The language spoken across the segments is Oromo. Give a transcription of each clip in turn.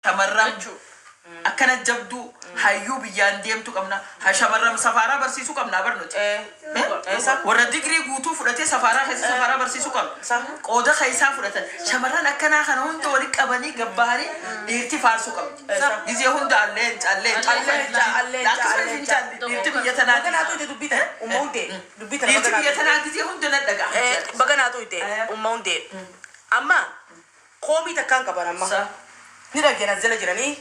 Shamarran akkana jabduu hayyuu biyyaan deemtu qabna. Ha shamarran safaaraa barsiisuu qabna bar nuti. Warra digirii guutuu fudhatee safaaraa keessa safaaraa barsiisuu qabna. Qooda keessaa fudhatan. Shamarran akkanaa kana hunda walitti qabanii gabbahanii dhiirti faarsuu qabdi. Gizee hunda alleenca alleenca Alleenca, alleenca, Akkasuma isin alleenca. jaalli dhiirti biyya tanaati. Baga naa tuyte dubbii tana. Umma hundee. Dubbii tana Dhiirti baga naa biyya tuyte. tanaa gizee hunda nan dhaga'a. Baga naa tuyte. Umma hundee. Amma koomii takkaan qaban amma. Ni dhageena as jala jiranii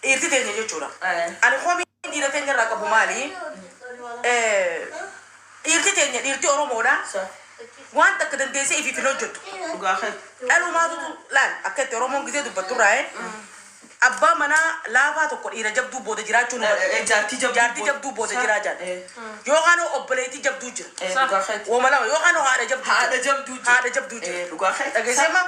dhiirti teenya jechuudha. Ani koomii dhiira teenya irraa qabu maali? Dhiirti teenya dhiirti Oromoodha. Waan takka dandeessee ifiif hin hojjettu. Dhugaa keeti. Dhalumaatutu laal akka itti Oromoon gizee dubbattu irraa abbaa manaa laafaa tokko dhiira jabduu booda jiraachuu nu Eh, jaartii jabduu jaartii booda. jabduu booda jiraa jaal. Yookaan obboleettii jabduu jira. Dhugaa keeti. Wooma lama yookaan haadha jabduu jira. Haadha jabduu jira. Haadha jabduu jira. Dhugaa keeti. Dhageessee ma?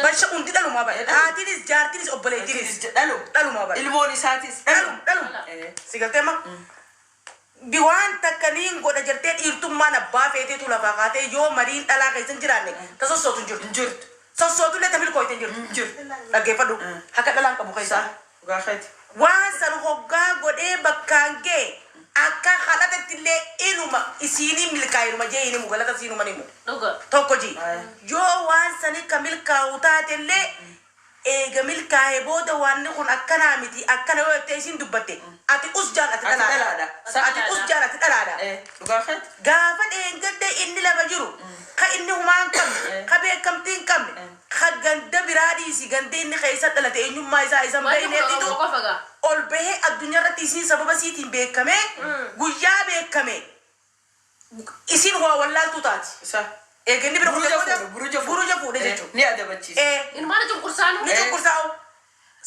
Barsha hundi dhalumaa bara. Haatiinis jaartiinis obboleettiinis Dhalu. dhalumaa bara. Ilmoon isaatis Dhalum dhalu. dhalum. Si galtee ma? Bi waan takka niin godha jettee dhiirtummaan abbaa feeteetu lafaa kaatee yoo mariin dhalaa keessa hin jiraanne ta sossootu hin jirtu. Hin jirtu. Sossootullee ta milkooyte hin jirtu. Hin jirtu. Dhaggeeffadhu. Akka dhalaan qabu keessaa. Dhugaa keeti. Waan san hoggaa godhee bakkaan ga'e akka kadhatatti illee inuma isiinii milkaa'inuma jee inimu galata siinuma nimu. Dhuga. Tokko ji. Yoo waan sani ka milkaa'u taate illee eega milkaa'e booda waanni kun akkanaa miti akkana yoo jettee isiin dubbatte ati us jaan ati Ati dhalaadha. dhalaadha. Ati us jaan ati dhalaadha. Dhugaa keeti. Gaafa dheengadde inni lafa jiru ka inni humaa hin qabne ka beekamtii hin qabne ka ganda biraa dhiisi ganda inni keessa dhalate eenyummaa isaa isa hin Wanti kun beekneetitu Oromoo qofa gaa. ol bahee addunyaa irratti isiin sababa isiitiin beekamee guyyaa beekame isiin waa wallaaltuu taati. Isa. Eega inni bira Buruja kutee booda fuudhe. Buruja fuudhe. buruja fuudhe jechuudha. Ni adabachiisa. Ilmaan cunqursaanu. Ni cunqursaa'u.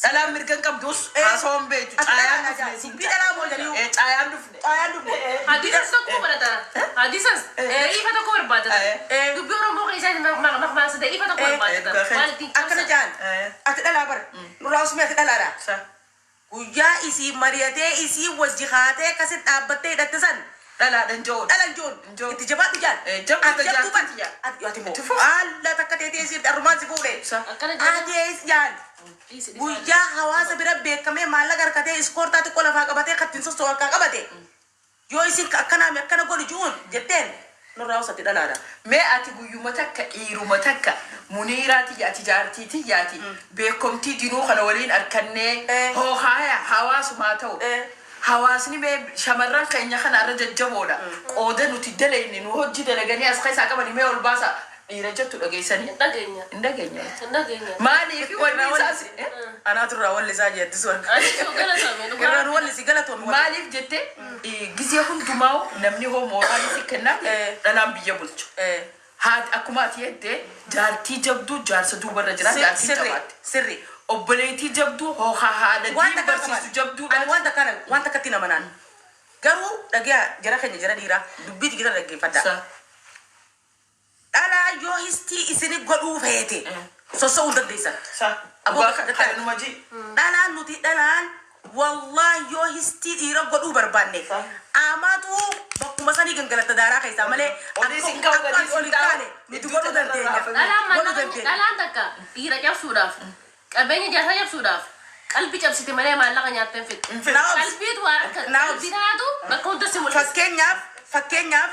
Dhalaan mirga hin qabdus haasawaa hin beektu. Ati Caayaan dhalaadha dhufne siin dubbii dhalaa moo jedhanii Caayaan dhufne. caayaan dhufne. Hadiisas tokko barata. Hadiisas da'iifa tokko barbaadata. Dubbii Oromoo keessaa maqmaasa da'iifa tokko barbaadata. Waan ittiin Akkana cabsan. jaan ati dhalaa bara nurraa usmee ati dhalaadha. Sa. Guyyaa isii mari'atee isii wajji kaatee akkasit dhaabbattee hidhatte san Dhalaadhaan joon. dhalan joon Joon. itti jabaadhu jaan. Jabduu Ati jabduu jaartii bara. Ati ati Itti moo fufi. haala takka teetee isii arrumaan si fuudhe. Sa. Akkana jedhan. Ati ees jaan. Dhiisi dhiisi. Guyyaa hawaasa bira beekamee maallaqa harkatee iskoortaa xiqqoo lafaa qabatee kattiin sossoo harkaa qabate. Yoo isin akkanaami akkana godhu ji'uun jetteen nurraa usatti dhalaadha. Mee ati guyyuma takka dhiiruma takka muniiraa tiyya ati jaartii tiyyaati beekomtii dinuu kana waliin harkannee hoohaaya hawaasumaa ta'u. Hawaasni mee shamarran keenya kana irra jajjaboodha. Qooda nuti dalayne nu hojii dalaganii as keessaa qabanii mee ol baasa dhiira jettu dhageessanii. Hin dhageenya. Hin dhageenya. Hin dhageenya. Maaliif wanni isaas Anaatu irraa walli isaa jeettisu harka. Anis yoo galatame dhugaa. Irraan walli si galatoon maaliif jette gizee hundumaa namni hoo mooraalii si kennaa dhalaan biyya bulchu. Haati akkuma ati jette jaartii jabduu jaarsa duubarra jira jaartii Sirri jabaatti. sirri. Obboleettii jabduu hoohaa haadha Waan diin takka barsiistu jabduudha. Ani waan takka waan takkatti nama naan. Garuu dhagaa jara keenya jara dhiiraa dubbii tigita dhaggeeffadha. Sa. Dhalaa yoo histii isini godhuu feete sossa'uu hin dandeessan. Sa. Aboo Dhugaa bakka kanuma ji. Dhalaan nuti dhalaan wallahi yoo histii dhiira godhuu barbaanne amatu bakkuma sanii gangalatta daaraa keessaa malee Olii sin ka'u, akka gadii sin ol hin taa'u. taane nuti godhuu dandeenya. Dhalaan Godhuu maallaqa dandeenya. dhalaan takka dhiira cabsuudhaaf qabeenya jaarsaa cabsuudhaaf qalbii cabsite malee maallaqa nyaattee hin fixxu. Naaf Qalbiitu waa akka Naaf. qalbii taatu bakka hunda si mul'isa. fakkeenyaaf fakkeenyaaf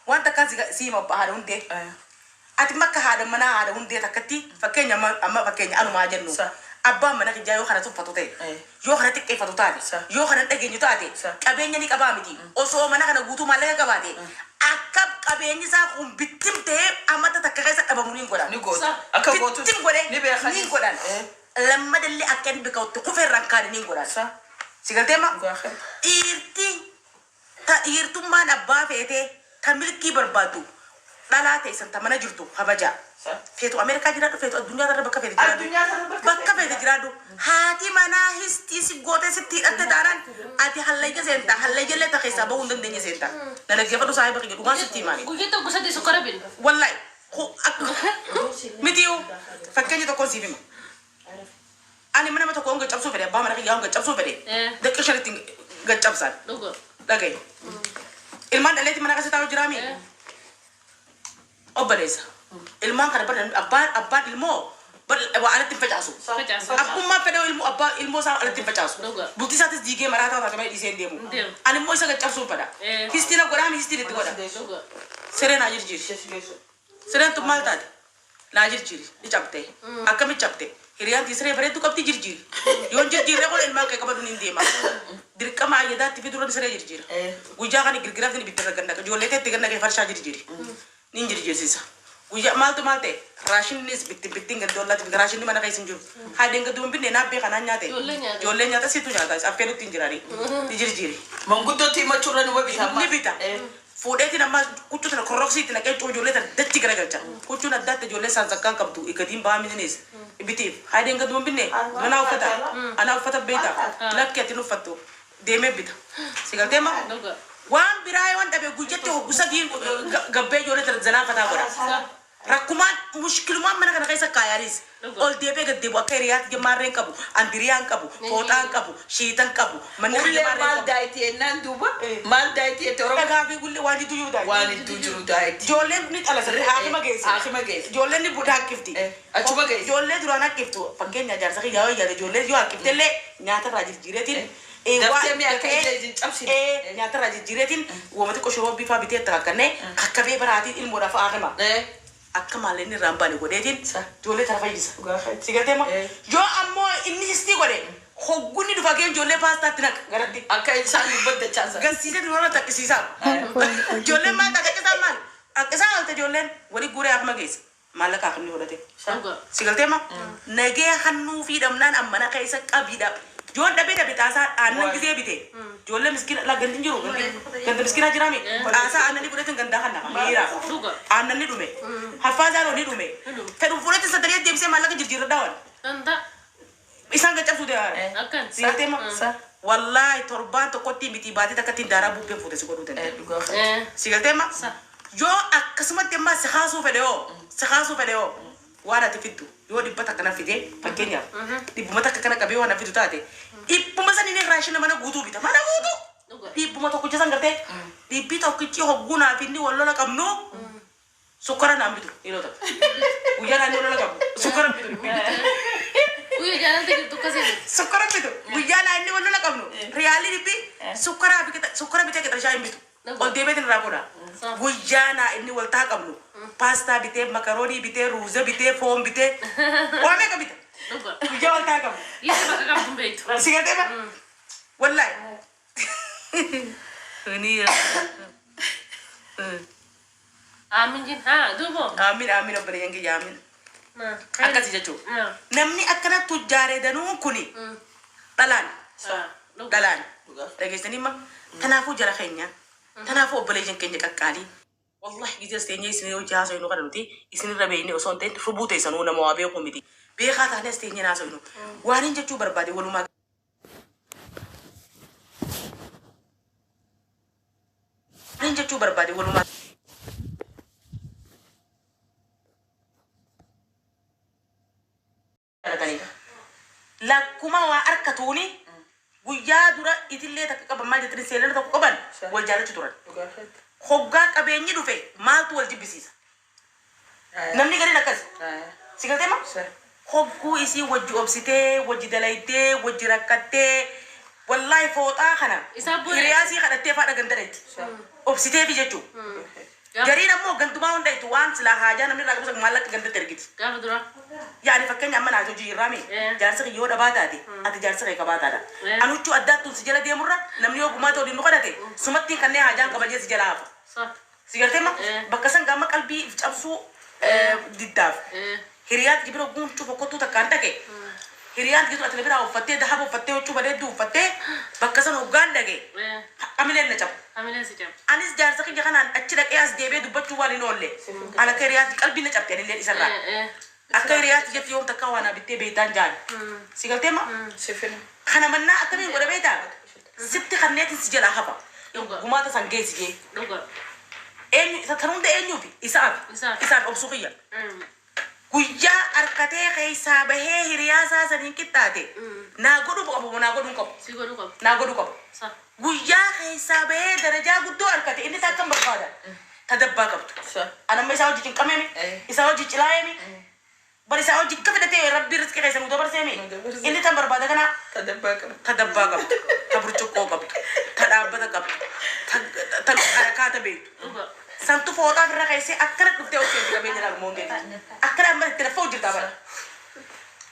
waan takkaan si hima haadha hundee. Ati makka haadha manaa haadha hundee takkatti fakkeenya amma amma fakkeenya anumaa jennu. Sa. Abbaan mana kijaa yoo kana tuffatu ta'e yoo kana xiqqeeffatu taate Sa. yoo kana dhageenyu taate Sa. qabeenya ni qabaa miti osoo mana kana guutuu maallaqa qabaate akka qabeenyi isaa kun bittim ta'ee amata takka keessa dhabamu ni godhan. Ni gootu. Sa. Akka gootu. Bittim godhe Ni beekan. ni godhan. Lammadallee akka inni beekamutti kufeerraan kaane ni godhan. Sa. Si galtee ma? Dhugaa keeti. Dhiirti ta dhiirtummaan abbaa feetee ta milkii barbaaddu dhalaa teessan ta mana jirtu kabajaa. Sa. Feetu Ameerikaa jiraadhu feetu addunyaa irra bakka feete jiraadhu. Addunyaa irra bakka Bakka feete jiraadhu. Haati manaa histii si gootee sitti hidhatte taanaan ati hallayya seenta hallayya illee ta keessaa bahuu hin dandeenye seenta. Na dhaggeeffadhu saahiba kiyya dhugaan sitti himaani. Guyyaa tokko sadii sukkara binna. Wallahi mitiyu fakkeenya tokkoon siif hima. Ani nama tokko honga cabsuu fedhe abbaa mana kiyyaa honga cabsuu fedhe daqiiqa shanitti gaccabsaan. Dhuga. Dhagaye. Ilmaan dhaleetti mana keessa taa'u jiraami. Obboleessa. Ilmaan kana bara abbaan abbaan ilmoo Waa alatti hin facaasu. Facaasu. Abbummaan fedhee ilmoo abbaa ilmoo isaa alatti hin facaasu. Dhuga. Bultii isaatis diigee maraataa taate malee dhiisee hin deemu. Hin deemu. Ani immoo isa caccabsuun fedha. Histiin godhaa histiin itti godha. Dhuga. Siree naa jirjiiri. Sireen tun maal taate? Naa jirjiiri. Ni cabte. Akkamitti cabte? Hiriyaan tii siree bareedduu qabdi jirjiiri. Yoon jirjiirree kun ilmaan kee qabadu ni deema. Dirqama ayyadaatti fi duran siree jirjiira. Guyyaa kana girgiraaf ni ibidda irra gannaqa. Ijoollee teetti gannaqee farshaa jirjiiri. Nin jirjiirsisa. Guyyaa maaltu maal ta'e? Raashinnis bittin bittin gadi ollaatti bita. Raashinni mana keessa hin jiru. Haadeen gadi hin binne naabbee kanaan nyaate. Ijoolleen nyaata. Ijoolleen nyaata siitu nyaata. Affeelutti hin jirani. Ni jirjiiri. Manguddootti himachuurra numa bita. Ni bita. Fuudheetiin amma huccuu tana korroksii naqee huccuu ijoollee tana dachi garagalcha. Huccuun addaatti ijoollee isaan zakkaan qabdu gatiin ba'aa mitinis bitiif. Haadeen gadi hin binne manaa uffata. Anaa uffata beekta. Lakki ati uffattu deemee bita. Si galtee ma? Dhuga. Waan biraa waan dhabe guyyatti hoggu sadii gabbee ijoollee tana zanaa fataa godha. Rakkumaan mushkilumaan mana kana keessa kaayaanis ol deebee gad deebu akka hiriyaatti jamaarreen qabu, andiriyaan qabu, fooxaan qabu, shiitan qabu, manni Ullee jamaarreen maal qabu. daayiti jennaan duuba maal daayiti jette Oromoo Dhagaa fi gullee waan jidduu jiru daayiti. waan hedduu jiru daayiti. Ijoolleen ni xalasarri haakima geesse. Haakima geesse. Ijoolleen ni buda haqqifti. Achuma geesse. Ijoollee duraan haqqiftu fakkeenya jaarsa kiyyaa yoo yaade ijoollee yoo haqqifte illee nyaatarraa jijjiireetiin. Daftee mi'a akka ija hin cabsine. Nyaatarraa jijjiireetiin uumama xiqqoo shiroo bifaa bitee itti kakkannee kakkabee baraatiin ilmoodhaaf haakima. Akka maalleen irraa hin baane godheetiin ijoollee tana fayyisa. Si galtee ma? Yoo ammoo inni histii godhe hoggunni dhufa gee ijoollee paastaatti naqa garatti. Akka isaan dubbattachaa Gansiisee dura taqqisiisaa. Ijoolleen maal taate akka isaan maal? Akka isaan halte ijoolleen walii guuree akkuma geesse. Maallaqa akkamni godhate. Dhuga. Si galtee ma? Nagee hannuu fi dhabnaan ammana keessa qabiidha. Joon dhabee dhabe xaasaa aannan gisee bite. Ijoollee miskiina laa gandi hin jiru. Ganda miskiinaa jiraame. Xaasaa aannanii fudhatin gandaa kan naqa. Miira. Dhuga. Aannan ni dhume. Haffaa ni dhume. Fedhu fudhatin sadalee deebisee maallaqa jijjiirradhaa waan. Danda'a. Isaan caccabsuu deemaa. Akkan. Si galtee ma? Wallaahi torbaan tokkotti miti baatee takkatti daaraa bubbeen fuute si godhuu danda'a. Si galtee ma? Yoo akkasumatti ammaa si kaasuu fedhe yoo si kaasuu fedhe yoo waan ati fiddu yoo dhibba takka na fide fakkeenyaaf dhibbuma takka kana qabee waan na fidu taate dhibbuma san inni raashina mana guutuu bita mana guutuu Dhuga. dhibbuma tokkicha san gartee dhibbi tokkichi hogguu naaf inni wal lola qabnu sukkara naan bitu yeroo takka guyyaa naan wal lola qabnu sukkara bitu dhibbi. Guyyaa jaalalta jirtu akkasii. Sukkara bitu guyyaa naan inni wal lola qabnu riyaalii dhibbi sukkara sukkara bitee qixxishaa hin bitu ol deebiitiin irraa godha guyyaa naa inni wal taa qabnu paastaa bitee makaroonii bitee ruuza bitee foon bitee waa meeqa bita Dhuga. guyyaa wal taa qabnu Dhiirri bakka qabdu hin beektu. si galtee ba wallaahi. Aamin jin haa duuba. Aamin aamin obboleeyyan kiyya aamin. Akkasii jechuudha. Namni akkana tujjaaree danuun kuni dhalaan dhalaan dhageessanii ma kanaafuu jara keenya kanaafuu obboleeyyan keenya qaqqaalii. Wallahi gizee teenyee isin hojii haasofnu kana nuti isinirra beeknee osoo hin ta'in rubuu teessanuu nama waa beekuu miti. Beekaa taanee as teenyee haasofnu. Waan hin jechuu barbaade walumaa waan hin jechuu barbaade walumaa dhalatanii. Lakkuma waa harkatuuni guyyaa dura itillee takka qaban maal jettanii seenana tokko qaban wal jaalachuu turan. Hoggaa qabeenyi dhufe maaltu wal jibbisiisa? Namni gariin akkas. Si galtee ma? Hogguu isii wajji obsitee, wajji dalaytee, wajji rakkattee, wallaahi fooxaa kana Isaa booda- hiriyaa sii kadhattee faadha ganda dheetti. Obsiteefi jechuudha. Gariin ammoo gantumaa hunda itti waan silaa haajaa namni irraa qabu maallaqa gandatti ergiti. Gaafa dura. Yaani fakkeenya amma naati hojii irraa mee jaarsa kee yoo dhabaa taate ati jaarsa kee qabaa taata. Ani huccuu addaattuun si jala deemurra namni yoo gumaata waliin nu kadhate sumattiin kanneen haajaan qabajee si jala hafa. Sa. Si gartee ma Eh. bakka san gaama qalbii if cabsuu diddaaf. Hiriyaatti jibira huccuu fokkottuu takkaan dhaqe. Hiriyaan jiru ati biraa uffattee dahaba uffattee huccuu bareedduu uffattee bakka san hoggaan dhaqe. Hamileen na cabu. Hamileen si cabu. Anis jaarsa kiyya kanaan achi dhaqee as deebi'ee dubbachuu waan hin oolle. Ani akka hiriyaatti qalbii na cabte anillee isarraa. Akka hiriyaatti jetti yoom takka waan bittee beektaan jaan. Si galtee ma? Kana mannaa akkamiin godha beektaa? Sitti kanneetiin si jalaa hafa. Dhuga. Gumaata san geessi jee. Dhuga. Eenyu isa tan hunda eenyuufi? Isaaf. Isaaf. Isaaf obsuu kiyya. Guyyaa harkatee keessaa bahee hiriyaa isaa saniin qixxaate. Naa godhuu qabu naa godhuu hin qabu. Si godhuu qabu. Naa godhuu qabu. Sa. Guyyaa keessaa bahee darajaa guddoo harkate inni takkan barbaada. Ta dabbaa qabdu. Anamma isaa hojii cinqameemi. Isaa hojii cilaayemi. Bari isaa hojii akka fidatee Rabbi riskii keessa nu dabarsee mi? Nu dabarsee. Inni tan barbaada kana. Ta dabbaa qabdu. Ta dabbaa qabdu, ta burcuqqoo qabdu, ta dhaabbata qabdu, ta harakaata beektu. Santu fooxaa ofirra keessee akkana dhuftee ol seenti qabeenya laal moongee. Akkana amma itti lafa hojjetaa bara.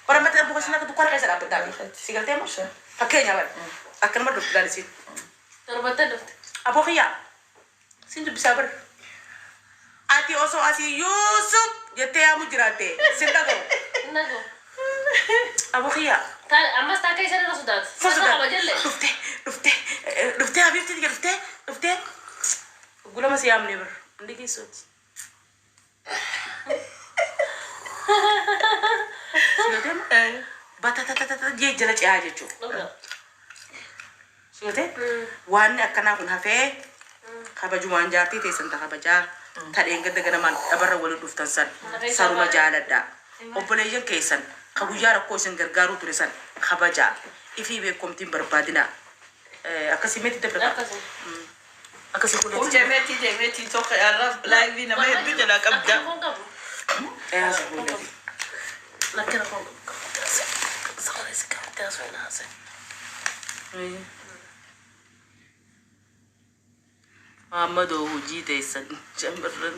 Bara amma itti boqonnaa akka dukkaana keessa dhaabbataa. Si galtee moo? Fakkeenya bara. Akkanuma dhufti ilaalisiin. Torbattee dhufte. Aboo kiyyaa. Siin dubbisaa bara. Ati osoo asii Yuusuf jettee yaamu jiraatte sin dhaga'u. Nagoo. Aboo kiyyaa. Ammas taakka isa irra sodaatu. Sana qaba jelle. Dhuftee dhuftee dhuftee habiibti dhuftee dhuftee gulama si yaamne bir hundi keessooti. Batatatata jee jala ce'aa jechuudha. Sigatee waan akkanaa kun hafee kabajumaan jaartii teessan ta kabajaa tadheen gadda ganamaan dhabarra waliin dhuftan san saruma jaaladha. Obboleeyyan keessan ka guyyaa rakkoo isin gargaaruu ture san kabajaa ifii beekomtiin barbaadina. Akkasii meetii dabalata. Akkasuma. Akkasii Kun kuleetti. jemeetii jemeetii tokko irra laayivii nama hedduu jalaa qabda. Akkana kun qabu. Asii kuleetti. Akkana kun qabu. Sagalee si qabdee asoo hin haasa'e. Muhammadoo hojii teessan shamarran.